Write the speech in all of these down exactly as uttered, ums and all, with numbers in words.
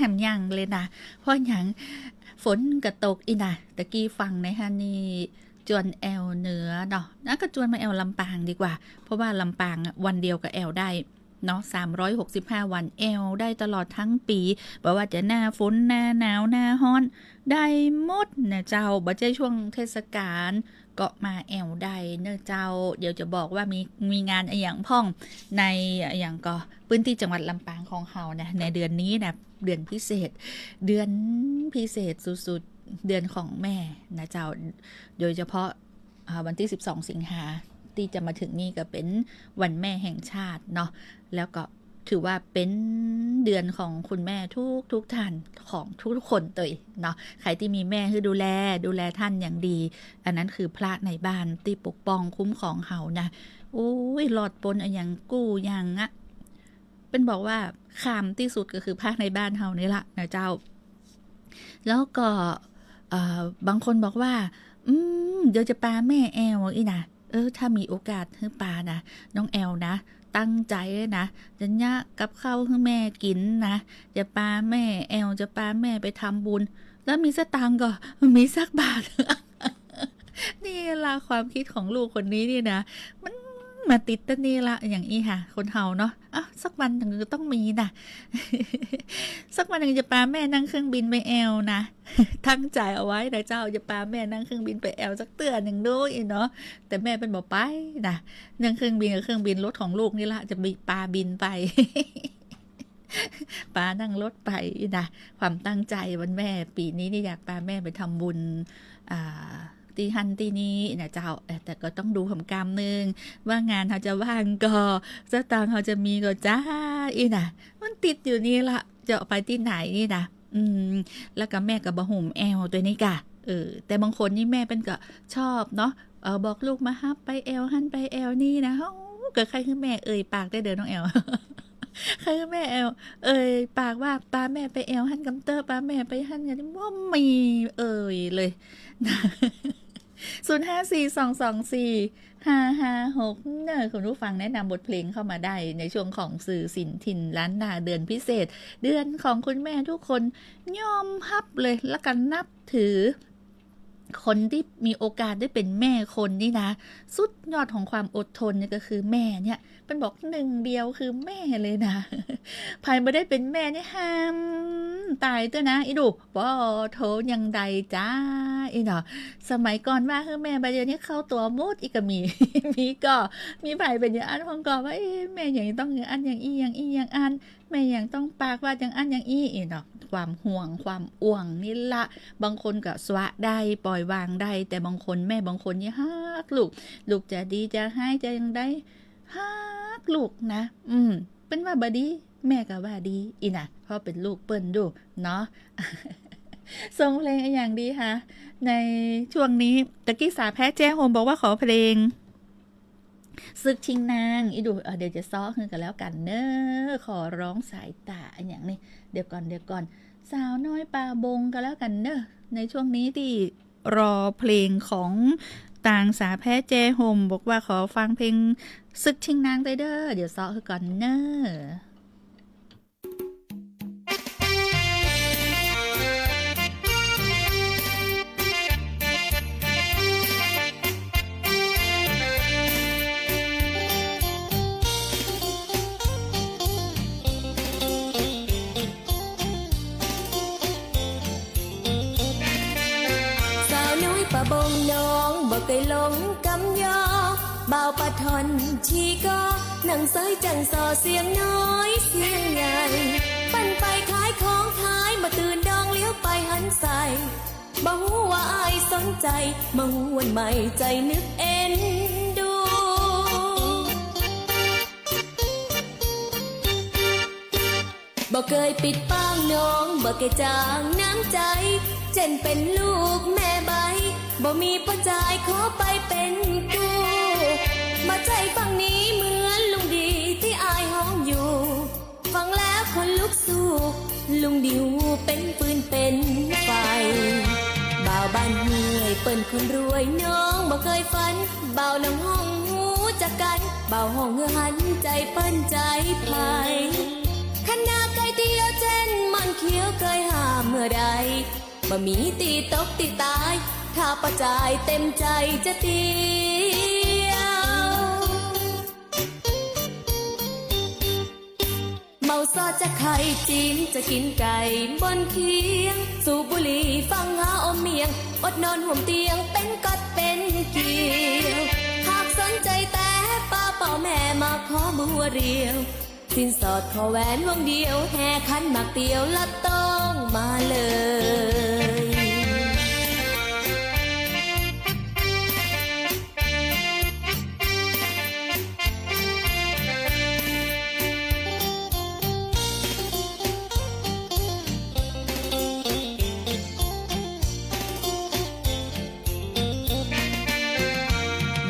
กันยังเลยนะ เพราะหยัง ฝนก็ตกอี้นะ ตะกี้ฟังในหั้นนี่ จวนแอ่วเหนือเนาะ นะ ก็จวนมาแอ่วลำปางดีกว่า เพราะว่าลำปางอะ วันเดียวก็แอ่วได้เนาะ สามร้อยหกสิบห้าวัน แอ่วได้ตลอดทั้งปี๋ บ่ว่าจะหน้าฝน หน้าหนาว หน้าฮ้อน ได้หมดนะเจ้า บ่ใจ้ช่วงเทศกาล ก็มาแอ่วได้เน้อเจ้า เดี๋ยวจะบอกว่ามี มีงานอะหยังพ่อง ในอะหยังก่อ พื้นตี้จังหวัดลำปางของเฮานะ ในเดือนนี้นะ เดือนพิเศษ เดือนพิเศษสุดๆ เดือนของแม่นะเจ้า โดยเฉพาะ อ่า วันตี้สิบสองสิงหาตี้จะมาถึงนี่ก็เป๋นวันแม่แห่งชาติเนาะ แล้วก็ถือว่าเป๋นเดือนของคุณแม่ทุกๆ ท่าน ของทุกๆ คนตวยเนาะ ใผตี้มีแม่หื้อดูแล ดูแลต้านอย่างดี อันนั้นคือพระในบ้านตี้ปกป้องคุ้มครองเฮานะ โอ้ย รอดป๊นอะหยังกู้อย่างอะ เปิ้นบอกว่าข้ามตี้สุดก็คือพระในบ้านเฮานี่ละนะเจ้า แล้วก็ เอ่อ บางคนบอกว่า อืม เดี๋ยวจะปาแม่แอ่วอี้นะ เออ ถ้ามีโอกาสหื้อปานะ น้องแอ่วนะ ตั้งใจ๋นะ จะเยียะกับข้าวหื้อแม่กิ๋นนะ จะปาแม่แอ่ว จะปาแม่ไปทำบุญ แล้วมีสตางค์ก่อ มีสักบาท นี่ละความกึ๊ดของลูกคนนี้นี่นะ มันมาติดตะนี่ละ อย่างอี้ค่ะ คนเฮาเนาะ อ้าว สักวันนึ่งก็ต้องมีนะ สักวันนึ่งจะปาแม่นั่งเครื่องบินไปแอ่วนะ ตั้งใจ๋เอาไว้นะเจ้า จะปาแม่นั่งเครื่องบินไปแอ่วสักเตื้อนึ่งดูอี้เนาะ แต่แม่เปิ้นบ่ไปนะ นั่งเครื่องบินกับเครื่องบิน รถของลูกนี่ละ จะบิ- ปาบินไป ปานั่งรถไปนะ ความตั้งใจ๋วันแม่ปี๋นี้นี่อยากปาแม่ไปทำบุญ อ่า ตี้หั้นตี้นี่นะเจ้า เอ่อ แต่ก็ต้องดูกำกำนึ่ง ว่างานเฮาจะว่างก่อ สตางค์เฮาจะมีก่อจ้าอี้นะ มันติดอยู่นี่ละ จะไปตี้ไหนนี่นะ อืม แล้วก็แม่ก็บ่หุมแอ่วตวยนี่ก่ะ เออ แต่บางคนนี่แม่เปิ้นก็ชอบเนาะ เออ บอกลูกมาฮับไปแอ่วหั้นไปแอ่วนี่นะ เฮาก็ใค่หื้อแม่เอ่ยปากได้เด้อน้องแอ่ว ใค่แม่แอ่ว เอ่ยปากว่าปาแม่ไปแอ่วหั้นกำเต๊อะ ปาแม่ไปหั้นกำเต๊อะ บ่มีเอ่ยเลย ศูนย์ห้าสี่สองสองสี่ห้าห้าหก เน้อ คุณผู้ฟังแนะนำบทเพลงเข้ามาได้ในช่วงของสื่อศิลป์ถิ่นล้านนาเดือนพิเศษ เดือนของคุณแม่ทุกคน ยอมฮับเลย แล้วก็นับถือ คนตี้มีโอกาสได้เป๋นแม่คนนี่นะ สุดยอดของความอดทนเนี่ยก็คือแม่เนี่ย เปิ้นบอกนึ่งเดียวคือแม่เลยนะ ใผบ่ได้เป๋นแม่เนี่ยห้ามต๋ายเต๊อะนะ อีดู ปอโถยังใดจ้า อีเนาะ สมัยก่อนว่าหื้อแม่ บ่าเดี่ยวนี้เข้าตั๋วหมด อีกก็มี มีก่อ มีใผเป๋นอย่างอั้นพ่องก่อ ว่า เอ๊ะ แม่หยังต้องอย่างอั้นอย่างอี้ อย่างอี้อย่างอั้น แม่หยังต้องปากว่าอย่างอั้นอย่างอี้ อีเนาะ ความห่วง ความอ่วงนี่ละ บางคนก็สละได้ ปล่อยวางได้ แต่บางคน แม่บางคนนี่ฮักลูก ลูกจะดีจะฮ้ายจะอย่างใด ฮักลูกนะ อืม เปิ้นว่าบ่ดี แม่ก็ว่าดี อีนะ เพราะเป๋นลูกเปิ้นดูเนาะ ส่งเพลงอะหยังดีคะ ในช่วงนี้ ตะกี้สาวแพะแจ้โฮมบอกว่าขอเพลง ศึกชิงนาง อีดู เอ่อ เดี๋ยวจะเซาะหื้อก็แล้วกั๋นเน้อ ขอร้องสายต๋าอะหยังนี่ เดี๋ยวก่อน เดี๋ยวก่อน สาวน้อยป่าบงก็แล้วกั๋นเน้อ ในช่วงนี้ตี้ รอเพลงของตางสาวแพะแจ้โฮม บอกว่าขอฟังเพลงศึกชิงนางตวยเด้อ เดี๋ยวเซาะหื้อก่อนเน้อ สาวน้อยป่าบงน้องบ่เกยหลงกำยอ บ่าวป่าถ่อนชีก็ นั่งเซยจั่งส่อเสียงน้อยเสียงใหญ่ เปิ้นไปขายของขาย บ่ตื่นดองเหลียวไปหันใส่ บ่ฮู้ว่าอ้ายสนใจ๋ มาฮู้วันใหม่ใจ๋นึกเอ็นดู บ่เกยปิดปากน้อง บ่เกยจางน้ำใจ๋ เจ้นเป๋นลูกแม่ใบ้ บ่มีป้อจายขอไปเป๋นกู้ มาใจ้ฝั่งนี้เหมือนลุงดีตี้อ้ายฮ้องอยู่ ฟังแล้วขนลุกสู้ ลุงดิวเป๋นฟืนเป๋นไฟ บ่าวบ้านห้วยเปิ้นคนรวย น้องบ่เกยฝัน บ่าวน้องฮ้องฮู้จักกั๋น บ่าวฮ้องหื้อหันใจ๋เปิ้นใจ๋ใผ คะน้าไก่เตี้ยวเจ้น ม่อนเขียวเกยห้ามเมื่อใด บ่มีตี้ตกตี้ต๋าย ถ้าป้อจ่ายเต๋มใจ๋จะเตี้ยว เมาซอสจะใค่ จี๋มจะกิ๋นไก่บ่อนเคียง สูบบุหรี่ฟั่งหาอมเมี่ยง อดนอนห่มเตียง เป๋นก๊อดเป๋นเกวี้ยว หากสนใจ๋แต๊ ปาป้อแม่มาขอบัวเรียว สินสอดขอแหวนวงเดียว แห่ขันหมากเตียวละต้องมาเลย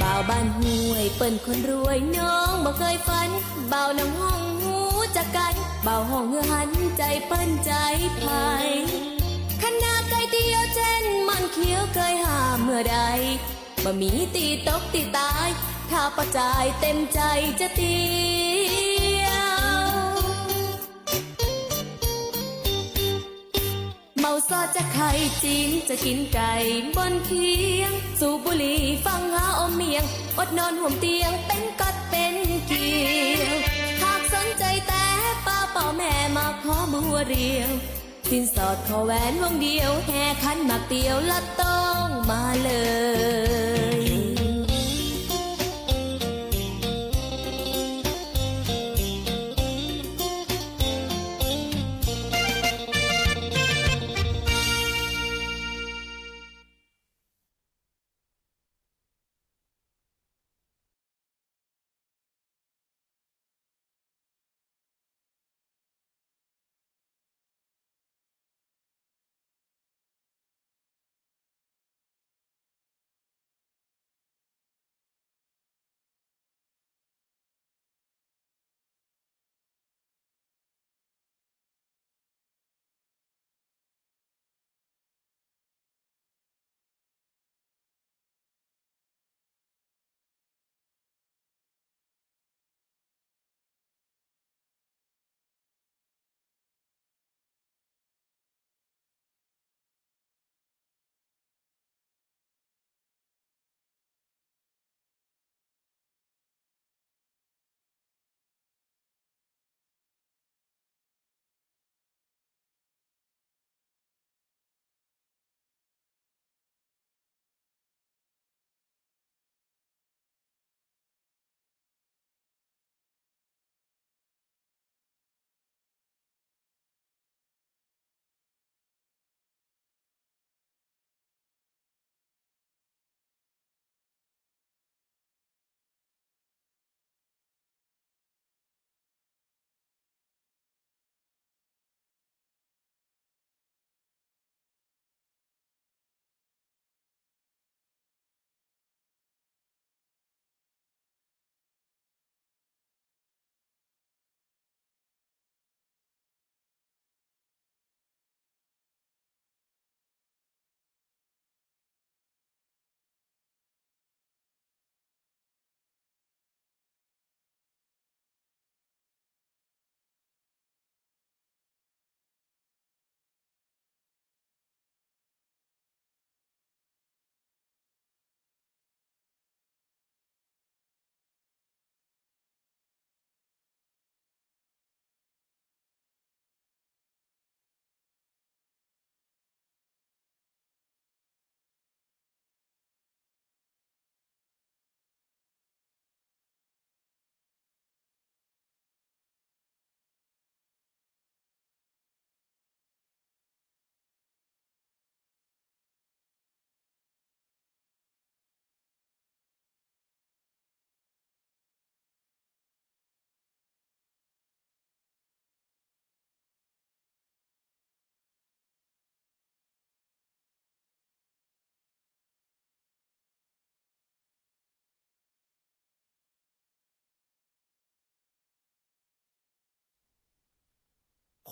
บ่าวบ้านห้วยเปิ้นคนรวย น้องบ่เกยฝัน บ่าวหนองฮ้องฮู้จักกั๋น บ่าวฮ้องหื้อหัน ใจ๋เปิ้นใจ๋ใผ คะน้าไก่เตี้ยวเจ้น ม่อนเขียวเกยห้ามเมื่อใด บ่มีตี้ตกตี้ต๋าย ถ้าป้อจ่ายเต๋มใจ๋จะเตี้ยว เมาซอสจะใค่ จี๋มจะกิ๋นไก่บ่อนเคียง สูบบุหรี่ฟั่งหาอมเมี่ยง อดนอนห่มเตียง เป๋นก๊อดเป๋นเกวี้ยว หากสนใจ๋แต๊ ปาป้อแม่มาขอบัวเรียว สินสอดขอแหวนวงเดียว แห่ขันหมากเตียวละต้องมาเลย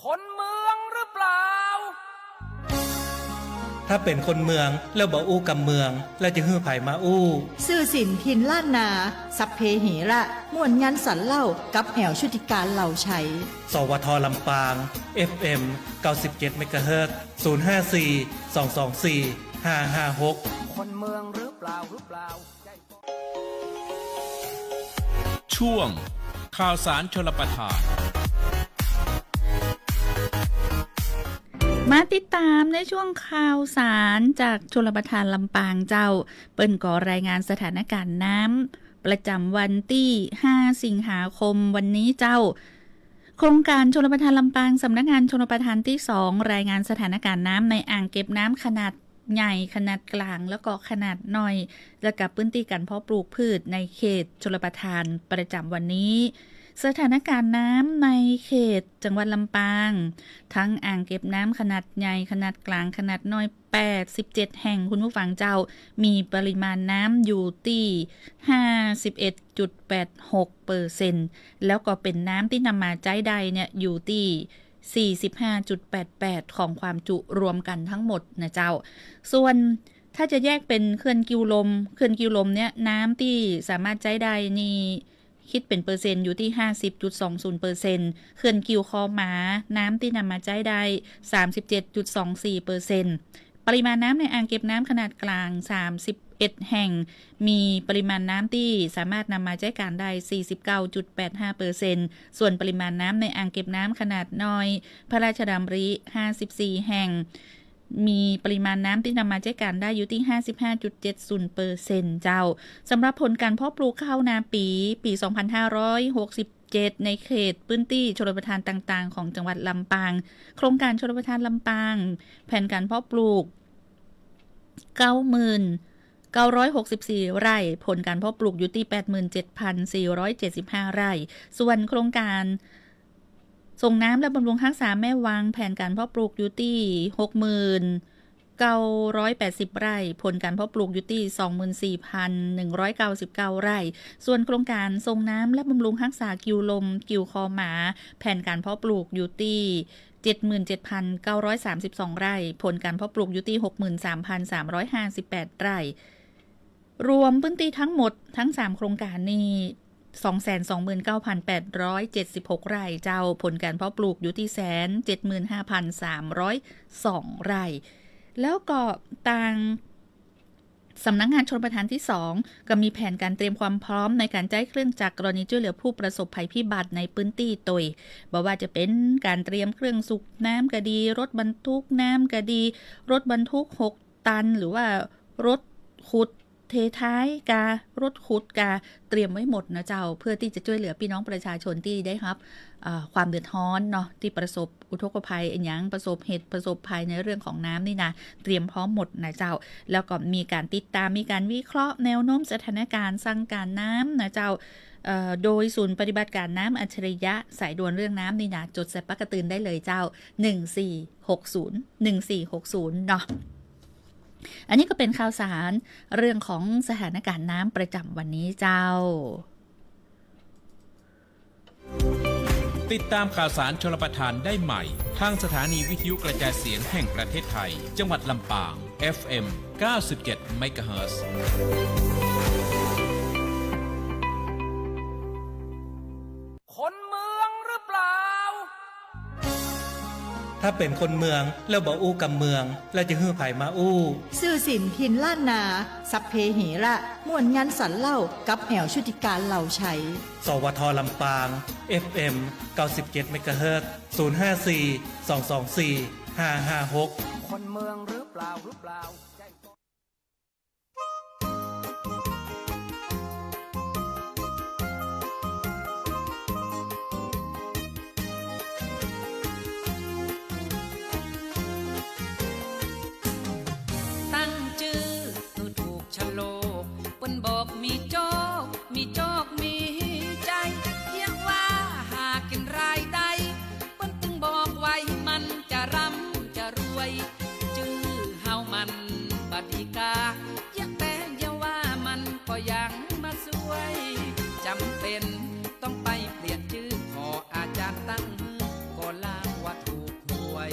คนเมืองหรือเปล่า ถ้าเป๋นคนเมืองแล้วบ่อู้กำเมือง แล้วจะหื้อใผมาอู้ ซื่อสินถิ่นล้านนา สัพเพเหระ ม่วนยันสันเล่า กับแอ๋วชุติการ เหล่าไชย สวท ลำปาง เอฟเอ็ม เก้าสิบเจ็ด เมกะเฮิรตซ์ ศูนย์ห้าสี่ สองสองสี่ ห้าห้าหก คนเมืองหรือเปล่า หรือเปล่า ช่วงข่าวสารชลประทาน มาติดต๋ามในช่วงข่าวสารจากชลประทานลำปางเจ้า เปิ้นก็รายงานสถานการณ์น้ำประจ๋ำวันตี้ห้าสิงหาคมวันนี้เจ้า โครงก๋านชลประทานลำปาง สำนักงานชลประทานตี้สอง รายงานสถานการณ์น้ำในอ่างเก็บน้ำขนาดใหญ่ ขนาดก๋าง แล้วก็ขนาดน้อย และกับพื้นตี้ก๋านเพาะปลูกพืชในเขตชลประทานประจ๋ำวันนี้ สถานการณ์น้ำในเขตจังหวัดลำปาง ทั้งอ่างเก็บน้ำขนาดใหญ่ ขนาดก๋าง ขนาดน้อย แปดสิบเจ็ดแห่ง คุณผู้ฟังเจ้า มีปริมาณน้ำอยู่ตี้ ห้าสิบเอ็ดจุดแปดหกเปอร์เซ็นต์ แล้วก็เป๋นน้ำตี้นำมาใจ๊ได้เนี่ยอยู่ตี้ สี่สิบห้าจุดแปดแปด ของความจุรวมกั๋นทั้งหมดนะเจ้า ส่วนถ้าจะแยกเป๋นเขื่อนกิ่วลม เขื่อนกิ่วลมเนี่ยน้ำตี้สามารถใจ๊ได้นี่ คิดเป๋นเปอร์เซ็นต์อยู่ตี้ ห้าสิบจุดสองศูนย์เปอร์เซ็นต์ เขื่อนกิ่วคอหมา น้ำตี้นำมาใจ๊ได้ สามสิบเจ็ดจุดสองสี่เปอร์เซ็นต์ ปริมาณน้ำในอ่างเก็บน้ำขนาดก๋าง สามสิบเอ็ดแห่ง มีปริมาณน้ำตี้สามารถนำมาใจ๊ก๋านได้ สี่สิบเก้าจุดแปดห้าเปอร์เซ็นต์ ส่วนปริมาณน้ำในอ่างเก็บน้ำขนาดน้อย พระราชดำริ ห้าสิบสี่แห่ง มีปริมาณน้ำตี้นำมาใจ๊ก๋านได้อยู่ตี้ ห้าสิบห้าจุดเจ็ดศูนย์เปอร์เซ็นต์ เจ้า สำหรับผลก๋านเพาะปลูกข้าวนาปี๋ ปี๋สองพันห้าร้อยหกสิบเจ็ด ในเขตพื้นตี้ชลประทานต่างๆ ของจังหวัดลำปาง โครงก๋านชลประทานลำปาง แผนก๋านเพาะปลูก เก้าหมื่นเก้าร้อยหกสิบสี่ไร่ ผลก๋านเพาะปลูกอยู่ตี้ แปดหมื่นเจ็ดพันสี่ร้อยเจ็ดสิบห้าไร่ ส่วนโครงก๋านส่งน้ำและบำรุงฮักษาแม่วัง แผนก๋านเพาะปลูกอยู่ตี้ หกหมื่นเก้าร้อยแปดสิบไร่ ผลก๋านเพาะปลูกอยู่ตี้ สองหมื่นสี่พันหนึ่งร้อยเก้าสิบเก้าไร่ ส่วนโครงก๋านส่งน้ำและบำรุงฮักษากิ่วลม กิ่วคอหมา แผนก๋านเพาะปลูกอยู่ตี้ เจ็ดหมื่นเจ็ดพันเก้าร้อยสามสิบสองไร่ ผลก๋านเพาะปลูกอยู่ตี้ หกหมื่นสามพันสามร้อยห้าสิบแปดไร่ รวมพื้นตี้ทั้งหมดทั้งสามโครงก๋านนี่ สองแสนสองหมื่นเก้าพันแปดร้อยเจ็ดสิบหกไร่เจ้า ผลก๋านเพาะปลูกอยู่ตี้ แสนเจ็ดหมื่นห้าพันสามร้อยสองไร่ แล้วก็ตาง สำนักงานชลประทานตี้สอง ก็มีแผนก๋านเตรียมความพร้อมในก๋านใจ๊เครื่องจักรกรณีจ้วยเหลือผู้ประสบภัยพิบัติในพื้นตี้ตวย บ่ว่าจะเป๋นก๋านเตรียมเครื่องสูบน้ำก็ดี รถบรรทุกน้ำก็ดี รถบรรทุกหกตัน หรือว่ารถขุดเทท้ายกา รถขุดกา เตรียมไว้หมดนะเจ้า เพื่อตี้จะจ้วยเหลือปี้น้องประชาชนตี้ได้ฮับ เอ่อ ความเดือดฮ้อนเนาะ ตี้ประสบอุทกภัยอะหยัง ประสบเหตุประสบภัยในเรื่องของน้ำนี่นะ เตรียมพร้อมหมดนะเจ้า แล้วก็มีก๋านติดต๋าม มีก๋านวิเคราะห์แนวโน้มสถานการณ์ สั่งก๋านน้ำนะเจ้า เอ่อ โดยศูนย์ปฏิบัติก๋านน้ำอัจฉริยะ สายด่วนเรื่องน้ำนี่นะ จดใส่ปากก๋าตื่นได้เลยเจ้า หนึ่งสี่หกศูนย์ หนึ่งสี่หกศูนย์ เนาะ อันนี้ก็เป๋นข่าวสารเรื่องของสถานการณ์น้ำประจ๋ำวันนี้เจ้า ติดต๋ามข่าวสารชลประทานได้ใหม่ ทางสถานีวิทยุกระจายเสียงแห่งประเทศไทย จังหวัดลำปาง เอฟเอ็ม เก้าสิบเจ็ด เมกะเฮิรตซ์ คนเมืองหรือเปล่า ถ้าเป๋นคนเมืองแล้วบ่อู้กำเมือง แล้วจะหื้อใผมาอู้ ซื่อสินถิ่นล้านนา สัพเพเหระ ม่วนยันสันเล่า กับแอ๋วชุติการ เหล่าไชย สวท ลำปาง เอฟเอ็ม เก้าสิบเจ็ด เมกะเฮิรตซ์ ศูนย์ห้าสี่ สองสองสี่ ห้าห้าหก คนเมืองหรือเปล่า หรือเปล่า ตั้งจื้อหื้อถูกชะโลก เปิ้นบอกมีโจค มีโจคมีชัย เยียะว่าหากิ๋นรายได้ เปิ้นตึงบอกไว้มันจะร่ำจะรวย จื้อเฮามันบ่ดีกา เยียะแต่เยียะว่ามันก็ยังมาซวย จ๋ำเป๋นต้องไปเปลี่ยนจื้อ ขออาจ๋ารย์ตั้งหื้อ ก็ลางว่าถูกหวย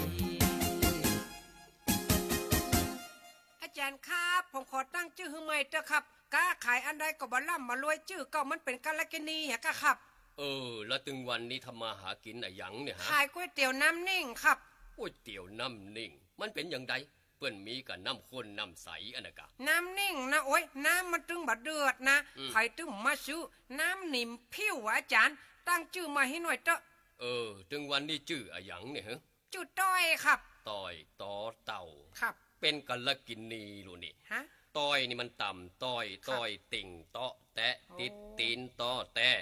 เต๊อะครับ ก๊าขายอันใดก็บ่ร่ำบ่รวย จื้อเก่ามันเป๋นกัลกิณีอะครับ เออ แล้วตึงวันนี้ทำมาหากิ๋นอะหยังเนี่ยฮะ ขายก๋วยเตี๋ยวน้ำนิ่งครับ ก๋วยเตี๋ยวน้ำนิ่ง มันเป๋นอย่างใด เปิ้นมีก้าน้ำข้นน้ำใสอันนั้นกา น้ำนิ่งนะ โอ๊ย น้ำมันตึงบ่เดือดนะ อืม ใผตึงมาซื้อ น้ำนิ่มผิวอะอาจ๋ารย์ ตั้งจื้อใหม่หื้อหน่อยเต๊อะ เออ ตึงวันนี้จื้ออะหยังเนี่ยฮะ จื้อต้อยครับ ต้อยตอเต่า ครับ เป๋นกัลกิณีลูกนี่ ฮะ ต้อยนี่มันต่ำต้อย ครับ ต้อยติ่งเต๊าะแต๊ะ โอ้ ติดตี๋นเต๊าะแต๊ะ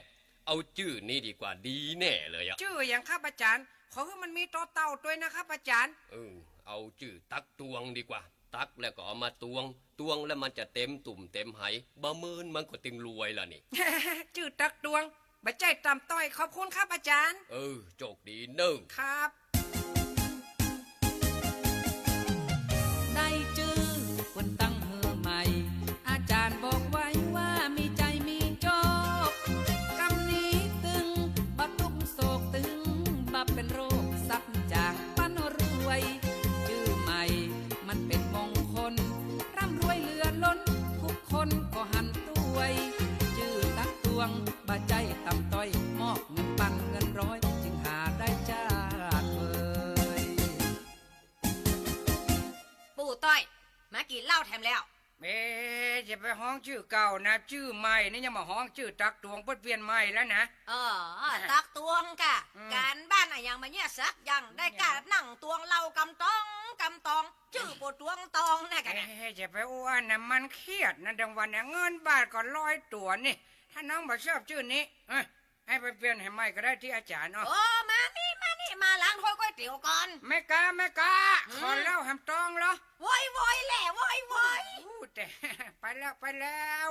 เอาจื้อนี้ดีกว่า ดีแน่เลยอะ จื้ออะหยังครับอาจ๋ารย์ ขอหื้อมันมีตอเต่าตวยนะครับอาจ๋ารย์ เออ เอาจื้อตั๊กตวงดีกว่า ตั๊กแล้วก็เอามาตวง ตวงแล้วมันจะเต๋มตุ่มเต๋มไห บ่าเมินมันก็ตึงรวยละนี่ จื้อตั๊กตวง บ่ใจ้ต่ำต้อย ขอบคุณครับอาจ๋ารย์ เออ โจคดีเน่อ ครับ ได้จื้อเปิ้นตั้งหื้อใหม่ อาจ๋ารย์บอกไว้ว่ามีใจ๋มีโจค กำนี้ตึงบ่ตุ๊กโศก ตึงบ่เป๋นโรค สับจ๋างปันรวย จื้อใหม่มันเป๋นมงคล ร่ำรวยเหลือล้น ทุกคนก็หันตวย จื้อตั๊กตวง บ่ใจ้ต่ำต้อย มอบเงินปันเงินร้อย จึงหาได้จาดเวย ปู่ต้อย มากิ๋นเหล้าแถมแล้ว เอ๊ะ จะไปฮ้องจื้อเก่านะ จื้อใหม่นี่ยังบ่ฮ้องจื้อตั๊กตวง เปิ้นเปลี่ยนใหม่แล้วนะ เออ ตั๊กตวงก่ะ อืม ก๋านบ้านอะหยังบ่เยียะสักอย่าง ได้ก้านั่งตวงเหล้ากำตองกำตอง จื้อปู่ตวงตองนะก่ะนะ เอ๊ะ จะไปอู้อั้นนะ มันเคียดนะ ดังวันเนี่ย เงินบาทก็ลอยตั๋วนี่ ถ้าน้องบ่ชอบจื้อนี้ เอ้ย หื้อไปเปลี่ยนหื้อใหม่ก็ได้ตี้อาจ๋ารย์เนาะ โอ้ มานี่ มานี่ มาล้างถ้วยก๋วยเตี๋ยวก่อน แม่ก๊า แม่ก๊า อืม ขอเหล้าแหมตองเหรอ โว้ย โว้ยแหละ โว้ย โว้ย อู้ แต่ ไปแล้ว ไปแล้ว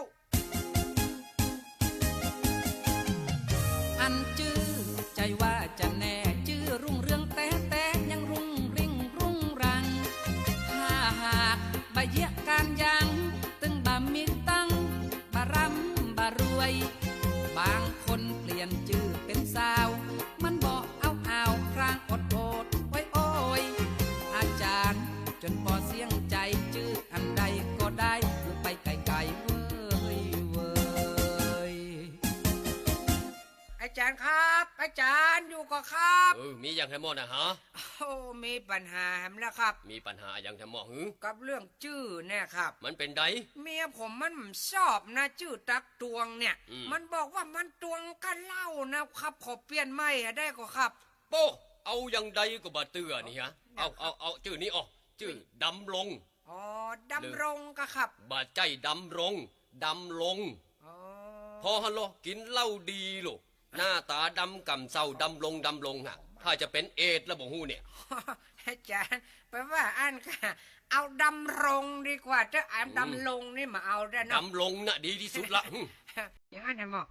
อันจื้อใจ๋ว่าจะแน่ จื้อรุ่งเรืองแต๊ๆ ยังรุ่งริ่งรุงรัง ถ้าหากบ่เยียะก๋านยัง ตึงบ่มีตังค์ บ่ร่ำบ่รวย บางคนเปลี่ยนจื้อเป๋นสาว มันบ่เอาอ่าว ครางอดโอดโอยโอย อาจ๋ารย์จ๋นปอเสี้ยงใจ๋ จื้ออันใดก็ได้ หื้อไปไก๋ๆ เว้ย เว้ย อาจ๋ารย์ครับ อาจ๋ารย์อยู่ก่อครับ เออ มีอะหยังแหมมอนะฮะ โอ้ มีปัญหาแหมแล้วครับ มีปัญหาอะหยังแหมมอหื้อ กับเรื่องจื้อเนี่ยครับ มันเป๋นใด เมียผมมันบ่ชอบนะ จื้อตั๊กตวงเนี่ย อืม มันบอกว่ามันตวงก้าเหล้านะครับ ขอเปลี่ยนใหม่อะได้ก่อครับ โป้ เอาอย่างใดก็บ่เตื้อนี่ฮะ เอา เอา เอาจื้อนี้ออก จื้อดำรง อ๋อ ดำรงก่อครับ บ่ใจ้ดำรง ดำลง อ๋อ ผ่อหั้นลอ กิ๋นเหล้าดีลูก หน้าต๋าดำก่ำเศร้า ดำลง ดำลงฮะ ถ้าจะเป๋นเอดส์แล้วบ่ฮู้เนี่ย อาจ๋ารย์ ไปว่าอั้นก่ะ เอาดำรงดีกว่าเต๊อะ อัน อืม ดำลงนี่บ่เอาแล้วเนาะ ดำลงน่ะดีตี้สุดละ อย่างนั้นแหมมอ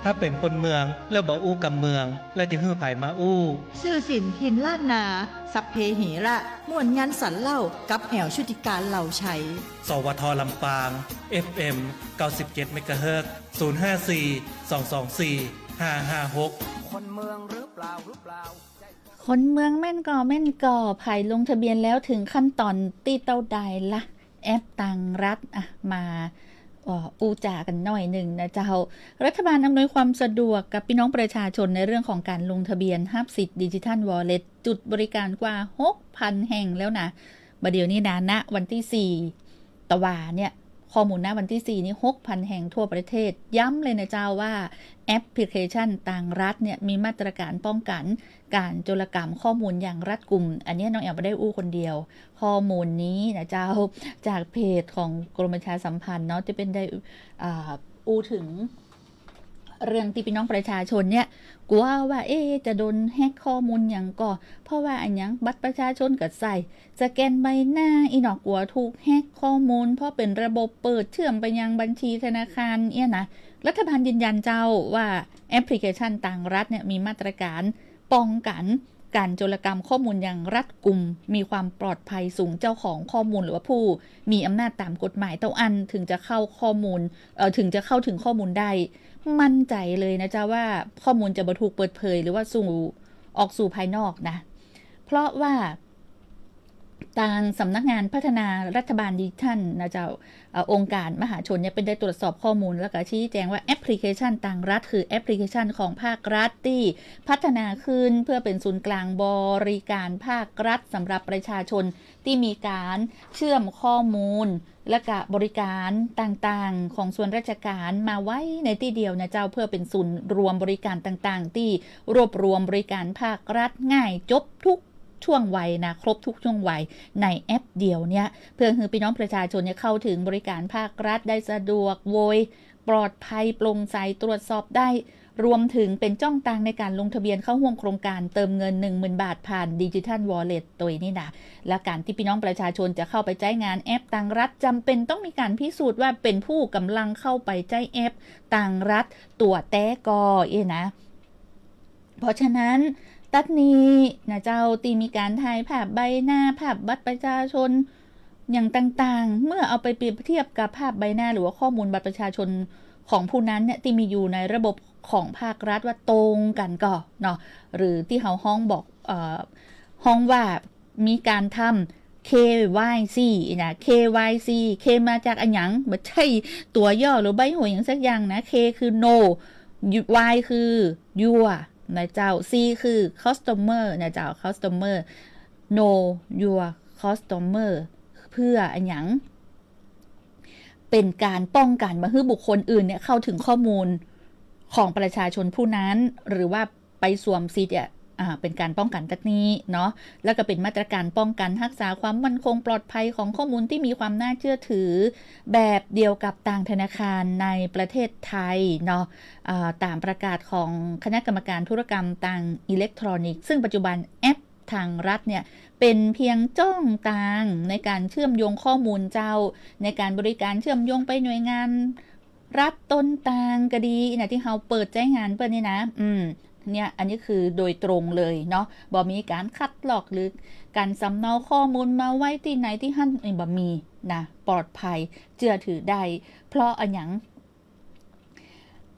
ถ้าเป๋นคนเมืองแล้วบ่อู้กำเมือง แล้วจะหื้อใผมาอู้ ซื่อสินถิ่นล้านนา สัพเพเหระ ม่วนงันสันเล่า กับแอ๋วชุติการ เหล่าไชย สวท ลำปาง เอฟเอ็ม เก้าสิบเจ็ด เมกะเฮิรตซ์ ศูนย์ห้าสี่ สองสองสี่ ห้าห้าหก คนเมืองหรือเปล่า หรือเปล่า คนเมืองแม่นก่อ แม่นก่อ ใผลงทะเบียนแล้ว เถิงขั้นต๋อนตี้เต้าใดละ แอปตังรัฐ อ่ะ มา เอ่อ อู้จ๋ากั๋นหน่อยนึ่งนะเจ้า รัฐบาลอำนวยความสะดวกกับปี้น้องประชาชนในเรื่องของก๋านลงทะเบียนฮับสิทธิ์ดิจิทัลวอลเล็ต จุดบริการกว่า หกพัน แห่งแล้วนะ บ่าเดี่ยวนี้นะ ณ วันตี้สี่ ตะวาเนี่ย ข้อมูล ณ วันตี้สี่ นี่ หกพัน แห่งทั่วประเทศ ย้ำเลยนะเจ้าว่าแอปพลิเคชันตังรัฐเนี่ยมีมาตรการป้องกั๋นก๋านโจรกรรมข้อมูลอย่างรัดกุม อันเนี้ยน้องแอ๋วบ่ได้อู้คนเดียว ข้อมูลนี้นะเจ้า จากเพจของกรมประชาสัมพันธ์เนาะ ตี้เปิ้นได้ อ่า อู้เถิง เรื่องตี้ปี้น้องประชาชนเนี่ย กั๋วว่า เอ๊ะ จะโดนแฮ็กข้อมูลหยังก่อ เพราะว่าอะหยัง บัตรประชาชนก็ใส่ สแกนใบหน้า อี้เนาะ กั๋วถูกแฮ็กข้อมูล เพราะเป๋นระบบเปิดเชื่อมไปยังบัญชีธนาคารเนี่ยนะ รัฐบาลยืนยันเจ้าว่าแอปพลิเคชันตังรัฐเนี่ยมีมาตรการป้องกั๋นก๋านโจรกรรมข้อมูลอย่างรัดกุม มีความปลอดภัยสูง เจ้าของข้อมูลหรือว่าผู้มีอำนาจต๋ามกฎหมายเต้าอั้น เถิงจะเข้าข้อมูล เอ่อ เถิงจะเข้าเถิงข้อมูลได้ มั่นใจ๋เลยนะเจ้าว่าข้อมูลจะบ่ถูกเปิดเผยหรือว่าสู่ ออกสู่ภายนอกนะ เพราะว่าตางสำนักงานพัฒนารัฐบาลดิจิทัลนะเจ้า เอ่อ องค์การมหาชนเนี่ยเปิ้นได้ตรวจสอบข้อมูล แล้วก็ชี้แจ๋งว่าแอปพลิเคชันตังรัฐคือแอปพลิเคชันของภาครัฐตี้พัฒนาขึ้นเพื่อเป๋นศูนย์กลางบริการภาครัฐสำหรับประชาชนตี้มีก๋านเชื่อมข้อมูล และก็บริการต่างๆ ของส่วนราชการมาไว้ในตี้เดียวนะเจ้า เพื่อเป๋นศูนย์รวมบริการต่างๆ ตี้รวบรวมบริการภาครัฐง่าย จบทุกช่วงวัยนะ ครบทุกช่วงวัยในแอปเดียวเนี่ย เพื่อหื้อปี้น้องประชาชนเนี่ยเข้าเถิงบริการภาครัฐได้สะดวกโวย ปลอดภัย โปร่งใส ตรวจสอบได้ รวมเถิงเป๋นจ้องตางในก๋านลงทะเบียนเข้าฮ่วมโครงก๋านเติมเงิน หนึ่งหมื่น บาท ผ่านดิจิทัลวอลเล็ต ตวยนี่นะ และก๋านตี้ปี้น้องประชาชนจะเข้าไปใจ๊งานแอปตังรัฐ จ๋ำเป๋นต้องมีก๋านพิสูจน์ว่าเป๋นผู้ก่ำลังเข้าไปใจ๊แอปตังรัฐตั๋วแต๊ก่อ เอ๊ะนะ เพราะฉะนั้น ตั๊ดนี้นะเจ้า ตี้มีก๋านถ่ายภาพใบหน้า ภาพบัตรประชาชน อย่างต่างๆ เมื่อเอาไปเปรียบเทียบกับภาพใบหน้าหรือว่าข้อมูลบัตรประชาชนของผู้นั้นเนี่ย ตี้มีอยู่ในระบบของภาครัฐว่าตรงกั๋นก่อเนาะ หรือตี้เฮาฮ้องบอก เอ่อ ฮ้องว่ามีก๋านทำ เค วาย ซี นะ เค วาย ซี เค มาจากอะหยัง บ่ใจ้ตั๋วย่อหรือใบ้หวยหยังสักอย่างนะ เค คือ no Y คือ your นะเจ้า C คือ customer นะเจ้า customer know your customer เพื่ออะหยัง เป๋นก๋านป้องกั๋นบ่หื้อบุคคลอื่นเนี่ยเข้าเถิงข้อมูลของประชาชนผู้นั้น หรือว่าไปสวมสิทธิ์เนี่ย อ่า เป๋นก๋านป้องกั๋นตั๊ดนี้เนาะ แล้วก็เป๋นมาตรก๋านป้องกั๋นฮักษาความมั่นคงปลอดภัยของข้อมูลตี้มีความน่าเชื่อถือ แบบเดียวกับต่างธนาคารในประเทศไทยเนาะ อ่า ต๋ามประกาศของคณะกรรมการธุรกรรมตางอิเล็กทรอนิกส์ ซึ่งปัจจุบันแอปตังรัฐเนี่ย เป๋นเพียงจ้องตางในก๋านเชื่อมโยงข้อมูลเจ้า ในก๋านบริการเชื่อมโยงไปหน่วยงานรัฐต้นตางก็ดีนะ ตี้เฮาเปิดใจ๊งานเปิ้นนี่นะ อืม เนี่ย อันนี้คือโดยตรงเลยเนาะ บ่มีก๋านคัดลอกหรือก๋านสำเนาข้อมูลมาไว้ตี้ไหนตี้หั้น นี่บ่มีนะ ปลอดภัย เชื่อถือได้ เพราะอะหยัง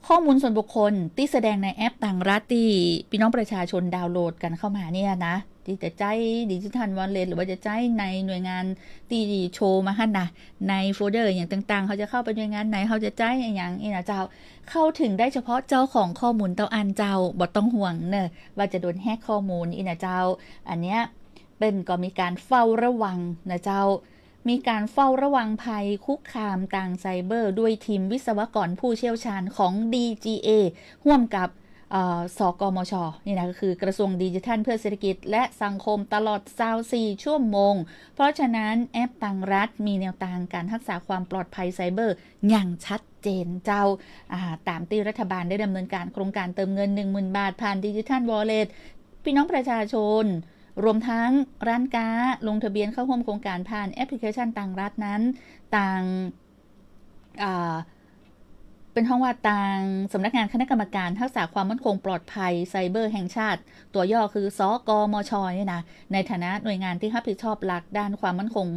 ข้อมูลส่วนบุคคลตี้แสดงในแอปตังรัฐตี้ปี้น้องประชาชนดาวน์โหลดกั๋นเข้ามาเนี่ยนะ ตี้จะใจ๊ดิจิทัลวอลเล็ต หรือว่าจะใจ๊ในหน่วยงานตี้โชว์มาหั้นนะ ในโฟลเดอร์อย่างต่างๆ เฮาจะเข้าไปหน่วยงานไหน เฮาจะใจ๊อะหยัง อี้นะเจ้า เข้าเถิงได้เฉพาะเจ้าของข้อมูลเต้าอั้นเจ้า บ่ต้องห่วงเน่อ ว่าจะโดนแฮ็กข้อมูล อี้นะเจ้า อันเนี้ย เปิ้นก็มีก๋านเฝ้าระวังนะเจ้า มีก๋านเฝ้าระวังภัยคุกคามตางไซเบอร์ ด้วยทีมวิศวกรผู้เชี่ยวชาญของ ดีจีเอ ฮ่วมกับ เอ่อ สกมช นี่นะ ก็คือกระทรวงดิจิทัลเพื่อเศรษฐกิจและสังคม ตลอดซาวสี่ชั่วโมง เพราะฉะนั้นแอปตังรัฐมีแนวตางก๋านฮักษาความปลอดภัยไซเบอร์อย่างชัดเจนเจ้า อ่า ต๋ามตี้รัฐบาลได้ดำเนินก๋านโครงก๋านเติมเงิน หนึ่งหมื่น บาท ผ่านดิจิทัลวอลเล็ต ปี้น้องประชาชน รวมทั้งร้านก๊าลงทะเบียนเข้าฮ่วมโครงก๋านผ่านแอปพลิเคชันตังรัฐนั้น ต่าง อ่า เปิ้นฮ้องว่าตางสำนักงานคณะกรรมการฮักษาความมั่นคงปลอดภัยไซเบอร์แห่งชาติ ตั๋วย่อคือ สกมช เนี่ยนะ ในฐานะหน่วยงานตี้ฮับผิดชอบหลักด้านความมั่นคง